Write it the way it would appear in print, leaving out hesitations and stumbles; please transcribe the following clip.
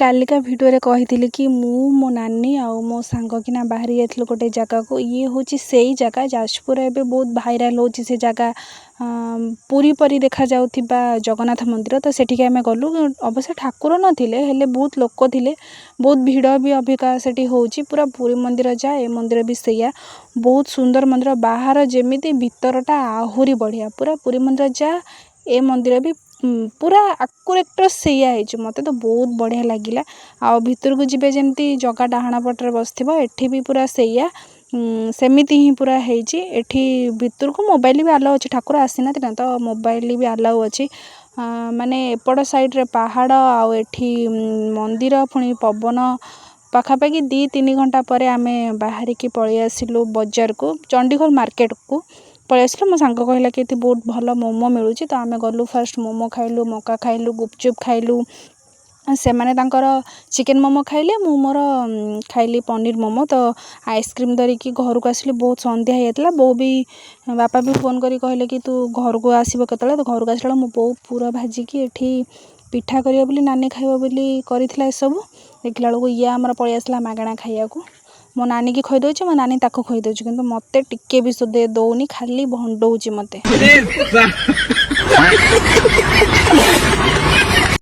କାଲିକା ଭିଡ଼ିଓରେ କହିଥିଲି କି ମୁଁ, ମୋ ନାନୀ ଆଉ ମୋ ସାଙ୍ଗ କିନା ବାହାରି ଯାଇଥିଲୁ ଗୋଟେ ଜାଗାକୁ। ଇଏ ହେଉଛି ସେଇ ଜାଗା। ଯାଜପୁର ଏବେ ବହୁତ ଭାଇରାଲ୍ ହେଉଛି ସେ ଜାଗା, ପୁରୀ ପରି ଦେଖାଯାଉଥିବା ଜଗନ୍ନାଥ ମନ୍ଦିର। ତ ସେଠିକି ଆମେ ଗଲୁ। ଅବଶ୍ୟ ଠାକୁର ନଥିଲେ, ହେଲେ ବହୁତ ଲୋକ ଥିଲେ, ବହୁତ ଭିଡ଼ ବି ଅବିକା ସେଠି ହେଉଛି। ପୁରା ପୁରୀ ମନ୍ଦିର ଯାଏ, ଏ ମନ୍ଦିର ବି ସେଇଆ। ବହୁତ ସୁନ୍ଦର ମନ୍ଦିର, ବାହାର ଯେମିତି ଭିତରଟା ଆହୁରି ବଢ଼ିଆ। ପୁରା ପୁରୀ ମନ୍ଦିର ଯା, ଏ ମନ୍ଦିର ବି ପୁରା ଆକୁରେଟ୍ ସେଇଆ ହେଇଛି। ମୋତେ ତ ବହୁତ ବଢ଼ିଆ ଲାଗିଲା। ଆଉ ଭିତରକୁ ଯିବେ, ଯେମିତି ଜଗା ଡାହାଣ ପଟରେ ବସିଥିବ, ଏଠି ବି ପୁରା ସେଇଆ, ସେମିତି ହିଁ ପୁରା ହେଇଛି। ଏଠି ଭିତରକୁ ମୋବାଇଲ ବି ଆଲାଉ ଅଛି। ଠାକୁର ଆସିନାହାନ୍ତି ନା, ତ ମୋବାଇଲ ବି ଆଲାଉ ଅଛି। ମାନେ ଏପଟ ସାଇଡ଼୍ରେ ପାହାଡ଼ ଆଉ ଏଠି ମନ୍ଦିର, ପୁଣି ପବନ। ପାଖାପାଖି 2-3 ଘଣ୍ଟା ପରେ ଆମେ ବାହାରିକି ପଳେଇ ଆସିଲୁ ବଜାରକୁ, ଚଣ୍ଡିଖୋଲ ମାର୍କେଟକୁ ପଳେଇ ଆସିଲୁ। ମୋ ସାଙ୍ଗ କହିଲା କି ଏଠି ବହୁତ ଭଲ ମୋମୋ ମିଳୁଛି। ତ ଆମେ ଗଲୁ, ଫାର୍ଷ୍ଟ ମୋମୋ ଖାଇଲୁ, ମକା ଖାଇଲୁ, ଗୁପଚୁପ୍ ଖାଇଲୁ। ସେମାନେ ତାଙ୍କର ଚିକେନ୍ ମୋମୋ ଖାଇଲେ, ମୁଁ ମୋର ଖାଇଲି ପନିର ମୋମୋ। ତ ଆଇସ୍କ୍ରିମ୍ ଧରିକି ଘରକୁ ଆସିଲି, ବହୁତ ସନ୍ଧ୍ୟା ହେଇଯାଇଥିଲା। ବୋଉ ବି ବାପା ବି ଫୋନ୍ କରି କହିଲେ କି ତୁ ଘରକୁ ଆସିବ କେତେବେଳେ? ତ ଘରକୁ ଆସିଲା ବେଳକୁ ମୋ ବୋଉ ପୁର ଭାଜିକି ଏଠି ପିଠା କରିବ ବୋଲି, ନାନୀ ଖାଇବ ବୋଲି କରିଥିଲା ଏସବୁ। ଦେଖିଲା ବେଳକୁ ଇଏ ଆମର ପଳେଇ ଆସିଲା ମାଗଣା ଖାଇବାକୁ। ମୋ ନାନୀକି ଖୋଇଦେଉଛି, ମୋ ନାନୀ ତାକୁ ଖୋଇଦେଉଛି, କିନ୍ତୁ ମୋତେ ଟିକେ ବି ସୁଧେ ଦେଉନି, ଖାଲି ଭଣ୍ଡଉଛି ମୋତେ।